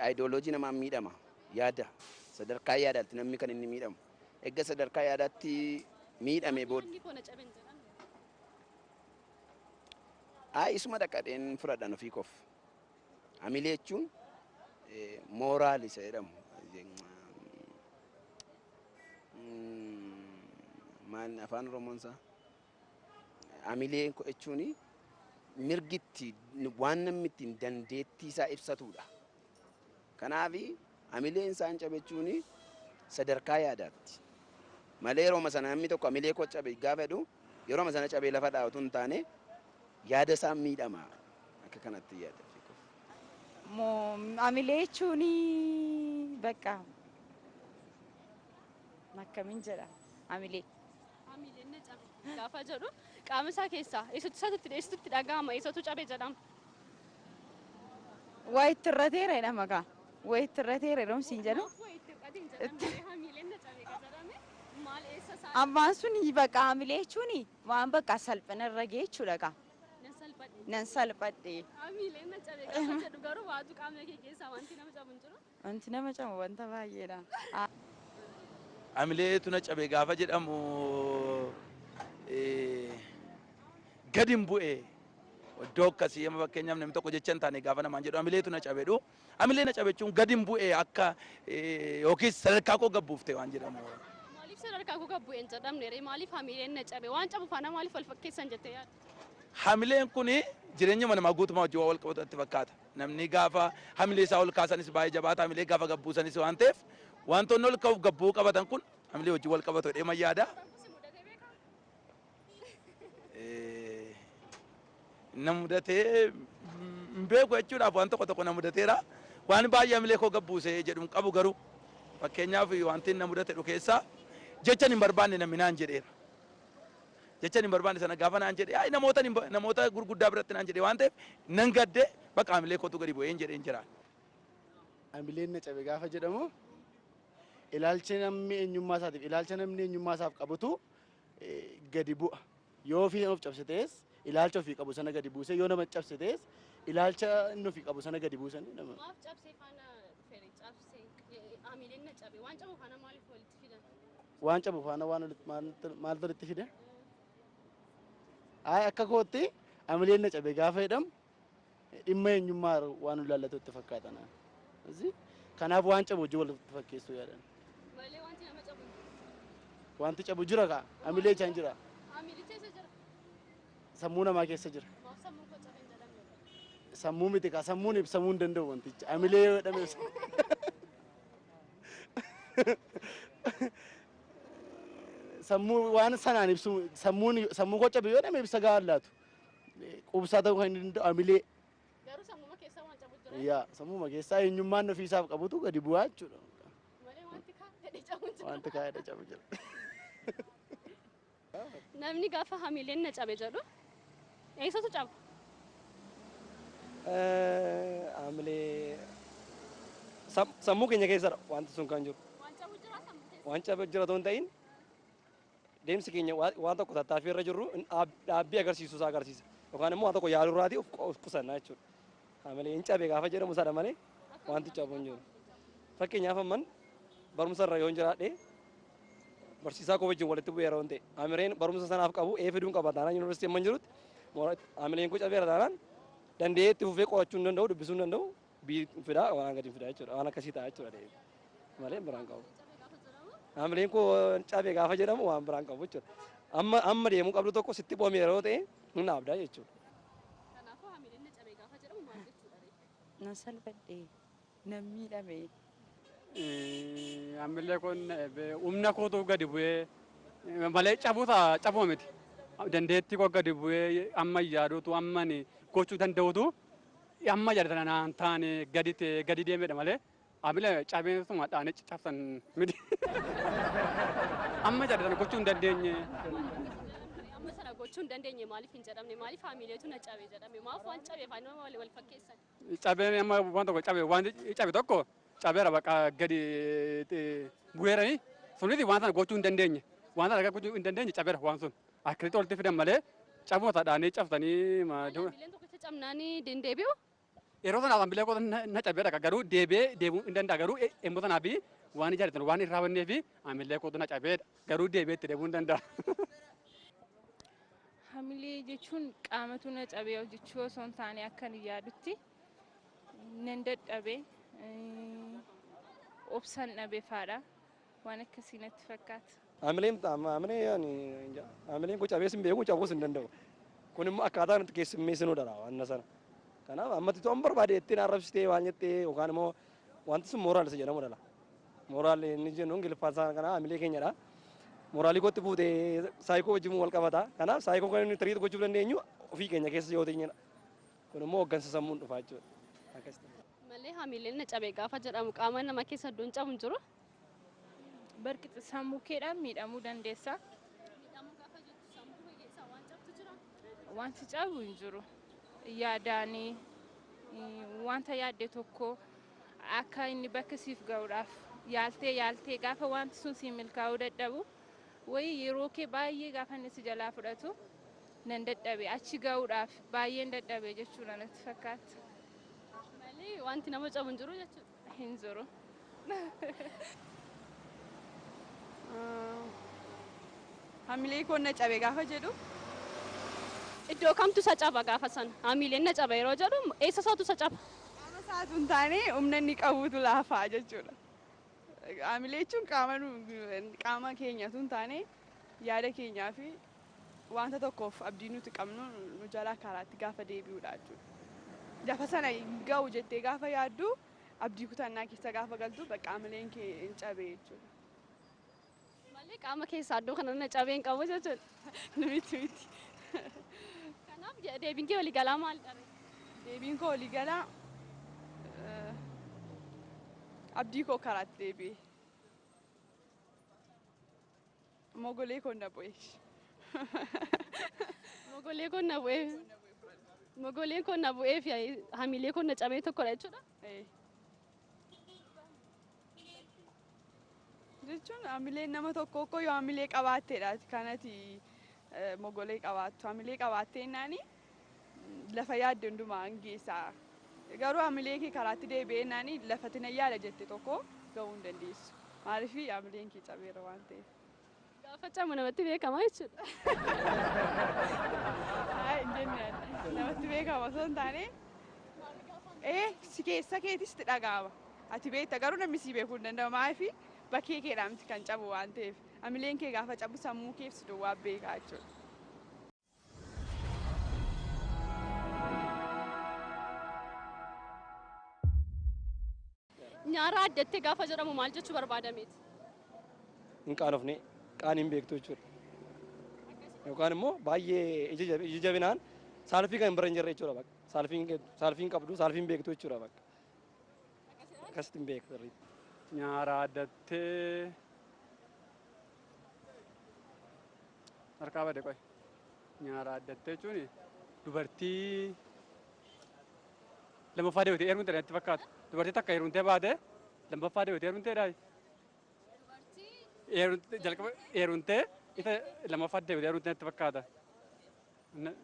Aayidooloojii namaan miidhama. Yaada. Sadarkaa yaadaatti namni kan inni miidhamu. Egaa sadarkaa yaadaatti miidhame booda. Inni koo na cabe hin jedhan. Haa isuma dhaqadheen fudhadhan ofii koof. Hamilee jechuun mooraal isa jedhamu. Maal afaan Oromoon isaa? Hamilee jechuun mirgitti waan namni ittiin dandeettii isaa ibsatudha. Kanaaf hamileen isaa hin cabe jechuun sadarkaa yaadaatti. Malee yeroo sana namni tokko hamilee koo cabe gaafa jedhu yeroo sana cabee lafa dhaabatu hin taane yaada isaa miidhama akka kanatti yaada. Hamilee jechuun bakka akkamiin jedha hamilee. Hamileen na cabe gaafa jedhu qaama isaa keessaa eessattu isaatti eessattu dhaga'ama eessattu cabe jedhama. Waa itti irrateera jedhama kaa. Waa itti irrateera jedhamu siin jedhu. Waa itti irrate hin jedhamne hamileen na cabe ka jedhame maal eessa isaa Ammaan sun bakka hamilee jechuun waan bakka salphina irra ga'e jechuudha kaa. nan salphadhe. Nan salphadhe. Hamileen na cabe gaafa jedhu garuu waatu qaama kee keessaa wanti nama cabu hin jiru. Wanti nama cabu wanta baay'eedha. Hamileetu na cabe gaafa jedhamu gadi hin bu'e iddoo akkasii amma fakkeenyaaf namni tokko jecha hin taane gaafa namaan jedhu hamileetu na cabe dhu. Hamilee na cabe jechuun gadi hin bu'e akka yookiis sadarkaa koo gabbuufte waan jedhamu. Maaliif sadarkaa koo gabbu'e hin jedhamne ree maaliif hamileen na cabe waan cabu faana maaliif wal fakkeessan jettee yaadda? Hamileen kun jireenya namaa guutumaa wajjin waan wal qabatu natti fakkaata. Namni gaafa hamilee isaa ol kaasanis baay'ee jabaata hamilee gaafa gabbuusanis waan ta'eef wantoonni ol ka'uuf gabbuu qabatan kun hamilee wajjin wal qabatu jedhee yaada. Na mudatee hin beeku jechuudhaaf waan tokko tokko na mudateera. Waan baay'ee hamilee koo gabbuuse jedhu hin qabu garuu fakkeenyaaf wanti na mudate dhu keessaa jecha hin barbaanne namni naan jedheera. Jecha hin barbaanne sana gaafa naan jedhe ay namoota namoota gurguddaa biratti naan jedhe waan ta'eef nan gadde bakka hamilee kootu gadi bu'ee hin jedheen jiraan. Hamileen na cabe gaafa jedhamu ilaalcha namni eenyummaa isaatiif ilaalcha namni eenyummaa isaaf qabutu gadi bu'a. Yoo ofii of cabse ta'es ilaalcha ofii qabu sana gadi buuse, yoo nama cabse ta'es ilaalcha inni ofii qabu sana gadi buusanii nama. Maaf cabsee faana dhufeere? Cabsee, hamileen na cabe, waan cabu faana maaliif walitti fidan? Waan cabu faana waan walitti maaltu walitti fide? Ay akka kootti hamileen na cabe gaafa jedhamu dhimma eenyummaa waan nu ilaallatu itti fakkaata naan. Kanaaf waan cabu hojii walitti fakkeessuu yaadan. Malee wanti nama cabu hin jiru. Wanti cabu jira kaa, hamilee isaan jira. Hamilicha eessa jira? Sammuu namaa keessa jira. Maaf sammuun koo cabe hin jedhamne? Sammuu miti kaa, sammuun ibsamuu hin danda'u wantichi. Hamilee yoo jedhame ibsa. Sammuu waan sanaan ibsu, sammuun sammuu koo cabe yoo jedhame ibsa gahaa laatu. Quubsaa ta'uu kan hin danda'u hamilee. Garuu sammuma keessaa waan cabu jira. Yaa, sammuma keessaa eenyummaan ofiisaaf qabutu gadi bu'aa jechuudha. Malee wanti kaa jedhee cabu jira. Wanti kaa jedhee cabu jira. Namni gaafa hamileen na cabe jedhu eessatu caba? Hamilee sammuu keenya keessadha wanti sun kan jiru. Waan cabu jira sammuu keessa. Waan cabu jira otoo hin ta'in deemsi keenya waan tokko tattaaffii irra jirru dhaabbii agarsiisuu isaa agarsiisa. Yookaan immoo waan tokko yaalurraatii of qusannaa jechuudha. Hamilee hin cabe gaafa jedhamu sana malee wanti cabu hin jiru. Fakkeenyaaf amman barumsa irra yoon jiraadhe barsiisaa koo wajjin walitti bu'ee yeroo ta'e hamileen barumsa sanaaf qabu ee fiduun qaba taanaan yuunivarsiitii amman jirutti hamileen koo cabeera taanaan danda'ee itti fufee qorachuu hin danda'u, dubbisuu hin danda'u, bii fidaa waan gadi fidaa jechuudha, waan akkasii ta'a jechuudha deebi malee biraan qabu. Hamileen koo cabe gaafa jedhamu waan biraan qabu jechuudha. Amma amma deemuu qabdu tokko sitti bu'ame yeroo ta'e hin dhaabdaa jechuudha. Kanaafuu hamileen na cabe gaafa jedhamu maal jechuudha ree? Na salphadhe, na miidhame. Hamilee kun humna kootu gadi bu'ee malee cabuuta cabuu miti. Dandeettii koo gadi bu'ee amma yaaduutu amma ani gochuu danda'utu amma yaadatan naan taane gadi ta'e gadi deemedha malee hamilee cabeessuma dhaanee cabsan miti. Amma yaadatan gochuu hin dandeenye. Amma sana gochuu hin dandeenye maaliif hin jedhamne? Maaliif hamileetu na cabe jedhame? Maaf waan cabe faana wal fakkeessan? Cabeen amma waan tokko cabe, waan cabe tokko cabeera bakka gadi bu'eeranii suniti waan sana gochuu hin dandeenye. Waan sana gochuu hin dandeenye cabeera waan sun. Akkasitti walitti fidan malee cabuma dhaanii cabsanii. Hamileen tokkicha cabnaanii deebi'u? Yeroo sanaaf hamilee koo na cabeera garuu deebi'ee deebi'uu hin danda'a, garuu yommuu sanaaf waan ijaarratan waan hin raawwanneef hamilee kootu na cabeedha, garuu deebi'ee itti deebi'uu hin danda'a. Hamilee jechuun qaamatu na cabee jechuu osoo hin taane akka ani yaadutti nan dadhabe, obsan dhabe faadha, waan akkasii natti fakkaata. Hamileen hamileen koo cabees hin beeku, cabuus hin danda'u. Kun immoo akkaataa nuti keessummeessinudha waan sana. Kanaaf ammatti to'an barbaade ittiin arrabsitee waan jettee yookaan immoo wanti sun mooraal isa jedhamudha. Mooraal inni jennu Ingiliffaan isaa kana hamilee keenyadha. Mooraalii kootti fuutee saayikoo wajjin wal qabata. Kanaaf saayikoo kan inni tiriit gochuu dandeenyu ofii keenya keessa yoo teenyedha. Kun immoo hooggansa sammuun dhufa jechuudha. Akkasitti. Malee hamileen na cabe gaafa jedhamu qaama nama keessa iddoon cabu hin jiru. Barqixi sammuu keedhaan miidhamuu dandeessa. Miidhamuu gaafa jettu sammuu keessa waan cabtu jira? Wanti cabu hin jiru. Yaadaanii wanta yaadde tokko akka inni bakka siif ga'uudhaaf yaaltee yaaltee gaafa wanti sun si milkaa'uu dadhabu wayii yeroo kee baay'ee gaafa inni si jalaa fudhatu nan dadhabe achi ga'uudhaaf baay'een dadhabe jechuudha natti fakkaata. Malee wanti nama cabu hin jiru jechuudha. Hin jiru. Hamilee koo na cabe gaafa jedhu Iddoo kamtu isa caba gaafa sana? Hamileen na caba yeroo jedhu eessa isaatu isa caba? Qaama isaatu hin taane humna inni qabutu laafaa jechuudha. Hamilee jechuun qaama keenyatu hin taane yaada keenyaa fi wanta tokkoof abdii nuti qabnu nu jalaa karaatti gaafa deebi'uudha jechuudha. Lafa sana hin ga'u jettee gaafa yaaddu abdii kutannaa keessa gaafa galtu bakka hamileen kee hin cabe jechuudha. Malee qaama keessaa iddoo kana na cabee hin qabu jechuudha. Miti miti. Kanaaf Deebiin kee waliigalaa maalidha? Deebiin koo waliigalaa abdii koo karaatti deebi'e. Mogolee koo na bu'e. Mogolee koo na bu'ee. Mogoleen koo na bu'ee fi hamilee koo na cabee tokkodha jechuudha. Jechuun hamileen nama tokko tokko yoo hamilee qabaatteedha kanati mogolee qabaattu. Hamilee qabaattee naani lafa yaadde hundumaa hin geessaa. Garuu hamilee kee karaatti deebi'ee naani lafatti na yaada jette tokko gahuu hin dandeessu. Maaliif hamileen kee cabeera waan ta'eef. Gaafa cabu namatti beekama jechuudha. Hayi hin jenne namatti beekama osoo hin taane si keessa keetis itti dhaga'ama. Ati beekta garuu namni si beekuu hin danda'u maaliif bakkee keedhaa miti kan cabu waan ta'eef. Hamileen kee gaafa cabu sammuu keef si duwwaa beekaa jechuudha. Nyaara addattee gaafa jedhamu maal jechuu barbaadameeti? Hin qaanofne qaanii hin beektu jechuudha. Yookaan immoo baay'ee ija jabinaan saalfii kan bira hin jirre jechuudha bakka. Saalfiin qabdu saalfiin beektu jechuudha bakka. Akkasitti hin beektu sirriitti. Nyaara addattee harkaa bade qoy. Nyaara addattee jechuun dubartii lammaffaa deebitee heerumte natti fakkaata. Dubartii takka heerumtee baate lammaffaa deebitee heerumteedha. Jalqaba heerumtee isa lammaffaa deebitee heerumte natti fakkaata.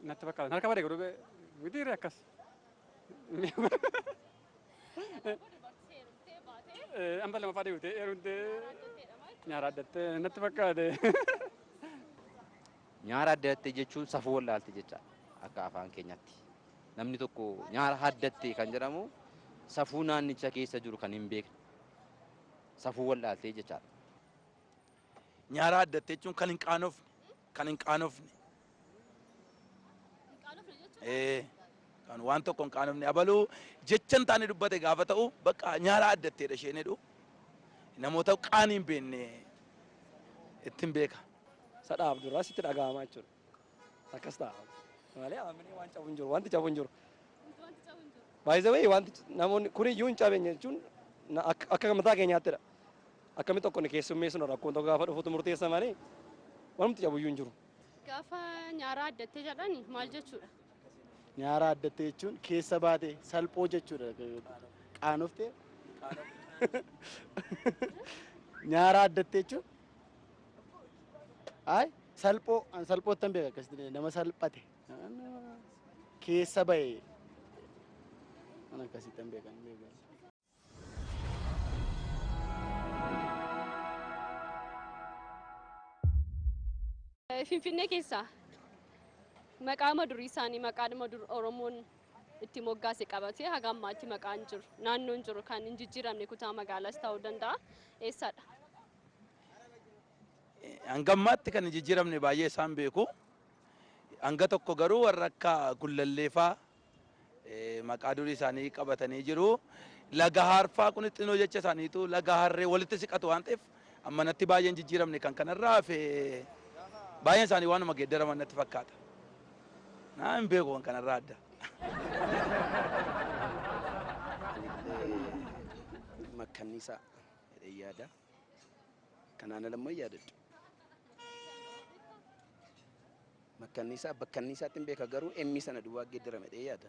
Natti fakkaata. Harka bade garuu mitiiree akkas. Amma lammaffaa deebitee heerumtee nyaara addattee natti fakkaate. Nyaara addattee jechuun safuu wallaalte jecha akka afaan keenyaatti. Namni tokko nyaara addattee kan jedhamu safuu naannicha keessa jiru kan hin beekne safuu wallaaltee jechaadha. Nyaara addattee jechuun kan hin qaanofne kan hin qaanofne. Kan waan tokko hin qaanofne abaluu jecha hin taane dubbate gaafa ta'u bakka nyaara addatteedha isheen jedhu namoota qaanii hin beekne ittiin beeka. Sadhaaf duraa sitti dhaga'ama jechuudha. Akkas ta'a. Malee hamilee waan cabu hin jiru wanti cabu hin jiru. Baay'ee wanti namoonni kuniyyuu hin cabeenye jechuun akka mataa keenyaattidha. Akkamitti tokko ni keessummeessinu rakkoon tokko gaafa dhufutu murteessa malee wanti cabuyyuu hin jiru. Gaafa nyaara addattee jedhani maal jechuudha? Nyaara addattee jechuun keessa baate salphoo jechuudha. Qaanoftee. Nyaara addattee jechuun ay salphoo an salphoottan beeka akkasitti nama salphate keessa ba'e an akkasittan beeka. Finfinnee keessaa maqaa durii isaanii maqaa dur Oromoon itti moggaase qabatee haga ammaatti maqaan jiru naannoon jiru kan hin jijjiiramne kutaa magaalaas ta'uu danda'a eessadha? Hanga ammaatti kan hin jijjiiramne baay'ee isaan beeku. Hanga tokko garuu warra akka Gullalleefaa maqaa durii isaanii qabatanii jiru. Laga Harfaa kun xinnoo jecha isaaniitu laga Harree walitti siqatu waan ta'eef amma natti baay'ee hin jijjiiramne kan kanarraa hafe baay'een isaanii waanuma geeddaraman natti fakkaata. Naa hin beeku kan kanarraa adda. Makkanniisaa jedhee yaada. Kanaan ala immoo hin yaadadhu. Makkanniisaa bakkanniisaatti hin beeka garuu emmi sana duwwaa geeddarame jedhee yaada.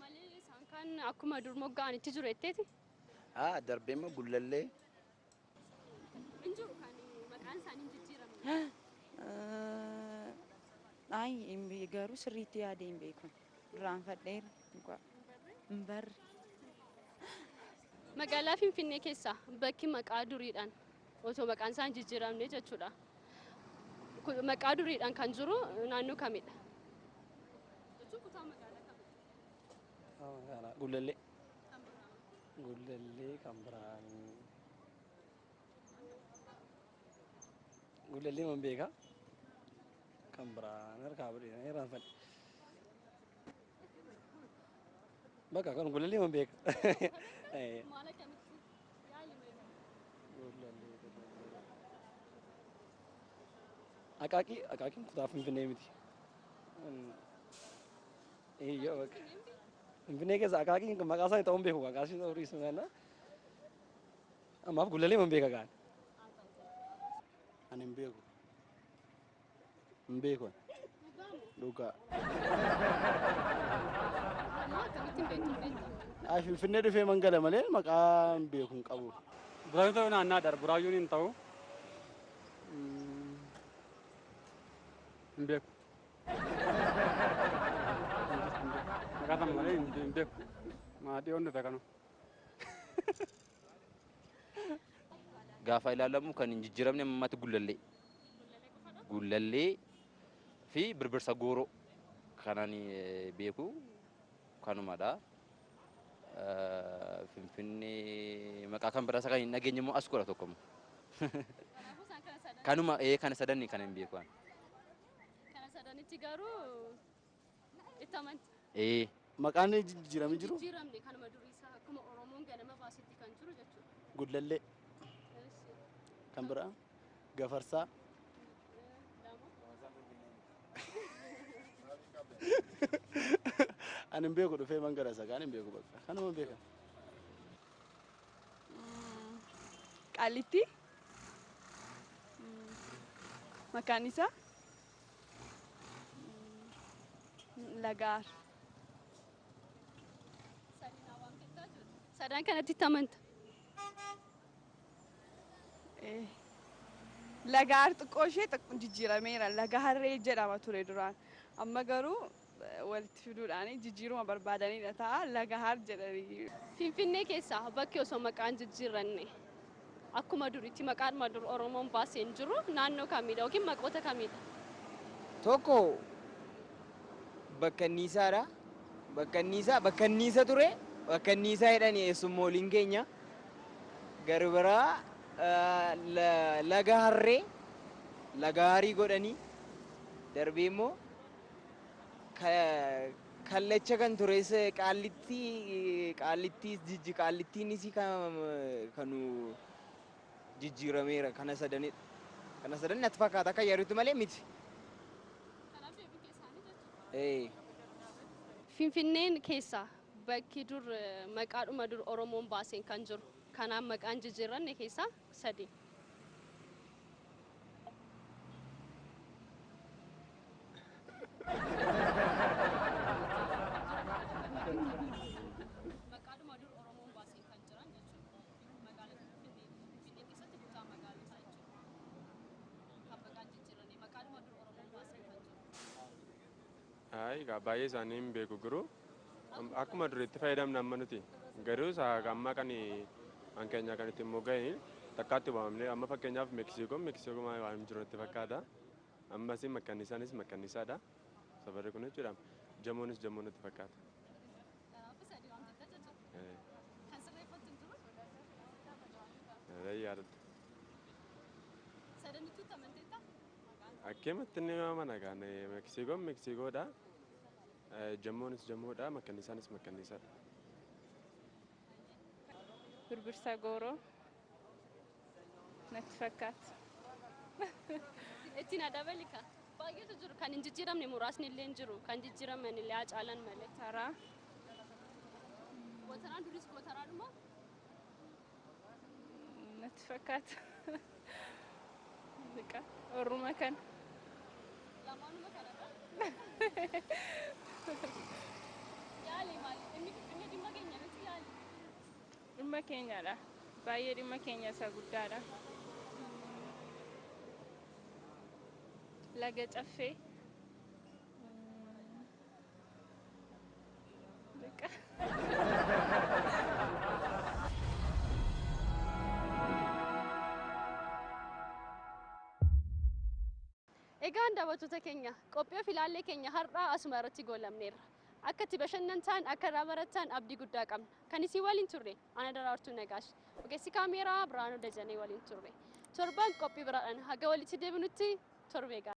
Malee isaan kan akkuma dur mogga'anitti jiru jetteeti? Haa darbee immoo Gullallee. Hin jiru kan maqaan isaanii hin jijjiiramne. Ay garuu sirriitti yaadee hin beeku. Irraanfadheera. Hin barre. Magaalaa Finfinnee keessaa bakki maqaa duriidhaan otoo maqaan isaa hin jijjiiramne jechuudha. Maqaa duriidhaan kan jiru naannoo kamidha? Jechuun kutaa magaalaa kamidha? Gullallee. Gullallee kan biraan. Gullallee man beeka. Kan biraan harkaa buddeena irraanfadhe. Bakka kan Gullallee man beeka. Maal akkamitti? Yaali mee? Gullallee Gullallee. Aqaaqii Aqaaqiin kutaa Finfinnee miti. Eeyyoo bakka. Finfinnee keessa akaakiin maqaa isaanii ta'uun beeku maqaa ishee ta'uu dhiisuu danda'a. Ammaaf Gullallee man beeka gaan. Ani hin beeku. Hin beeku. Dhugaa. Ammoo akkamittiin beektu beekta? Ay Finfinnee dhufee mangala malee maqaa hin beeku hin qabu. Buraayyuun ta'uu naannaadha. Buraayyuun hin ta'u. Hin beeku. Maqaa sana malee hin beeku. Maatii dhiyoon dhufe kanuma. Gaafa ilaalamu kan hin jijjiiramne ammatti Gullallee. Gullallee fi Birbirsa Gooroo kanan beeku kanumadha. Finfinnee maqaa kan biraa isa kan hin dhageenye immoo as godha tokko immoo. Kanuma kana sadanni kan hin beeku ani. Kana sadanitti garuu itti amanti. Ee. Maqaan jijjiiramee jiru? Jijjiiramne kanuma durii isaa akkuma Oromoon ganama baasetti kan jiru jechuudha. Gullallee. Kan biraa Gafarsaa. Ani hin beeku dhufee mangala isa kaan hin beeku bakka. Kanuma hin beekan. Qaalitti. Maqaan isaa Lagaar. Sadan kanatti itti amanta. Lagaar xiqqoo ishee jijjiirameera. Laga Harree jedhama ture duraan. Amma garuu walitti fiduudhaan jijjiiruma barbaadanidha ta'a. Laga Har jedhanii. Finfinnee keessaa bakki osoo maqaan jijjiiranne akkuma duriitti maqaan dur Oromoon baasee hin jiru naannoo kamidha yookiin maqoota kamidha? Tokko bakkanniisaadha. Bakkanniisaa bakkanniisa ture. Bakkanniisaa jedhani eessummooliin keenya. Gara biraa laga Harree laga Harii godhanii darbee immoo kallacha kan tures Qaallittii Qaallittii jijji Qaallittiinis kanu jijjiirameera kana sadanidha. Kana sadan natti fakkaata akka yaadutti malee miti. Finfinneen keessa bakki dur maqaadhuma dur Oromoon baaseen kan jiru. Kanaaf maqaan jijjiiranne keessaa sadi. Maqaadhuma dur Oromoon baaseen kan jiran jechuudha. Magaalaa Finfinnee keessatti kutaa magaalotaa jechuudha. Kan maqaan jijjiiranne maqaadhuma dur Oromoon baaseen kan jiru. Ayi egaa baay'ee isaanii hin beeku garuu akkuma duriitti fayyadamna amma nuti. Garuu isa amma kan an keenya kan ittiin mogga'e takkaatti waamnee amma fakkeenyaaf Meksikoon Meksikoon waan jiru natti fakkaata. Ammas makkanniisaanis makkanniisaadha. Safarri kun jechuudha. Jamoonis jamoo natti fakkaata. Kan sirreeffattu hin jiru? Yaadadha. Sadanittuu itti amanteetta? Akkamatti inni mana kan Meksikoon Meksikoodha. Jamoonis jamoodha. Makkanniisaanis makkanniisaadha. Birbirsa Gooroo natti fakkaata. Ittiin adabalika. Baay'eetu jiru kan hin jijjiiramne muraasni illee hin jiru kan jijjiiraman illee haa caalan malee. Taraa. Gootaraan duris gootaraadhuma? Natti fakkaata. Liqa orruma kana. Lamaanuma kanadha. Yaali maali? Inni Finfinnee dhimma keenya miti yaali. Dhimma keenyadha. Baay'ee dhimma keenya isa guddaadha. Laga Caffee. Liqa. Egaan daawwattoota keenya qophii of ilaallee keenya har'aa asuma irratti goolamneerra. Akka itti bashannantaan akka irraa barattan abdii guddaa qabna. Kan isin waliin turre ana Daraartuu Nagaash. Ogeessi kaameeraa Biraanuu Dajanee waliin turre. Torban qophii biraadhaan haga walitti deebinutti torbee gaarii.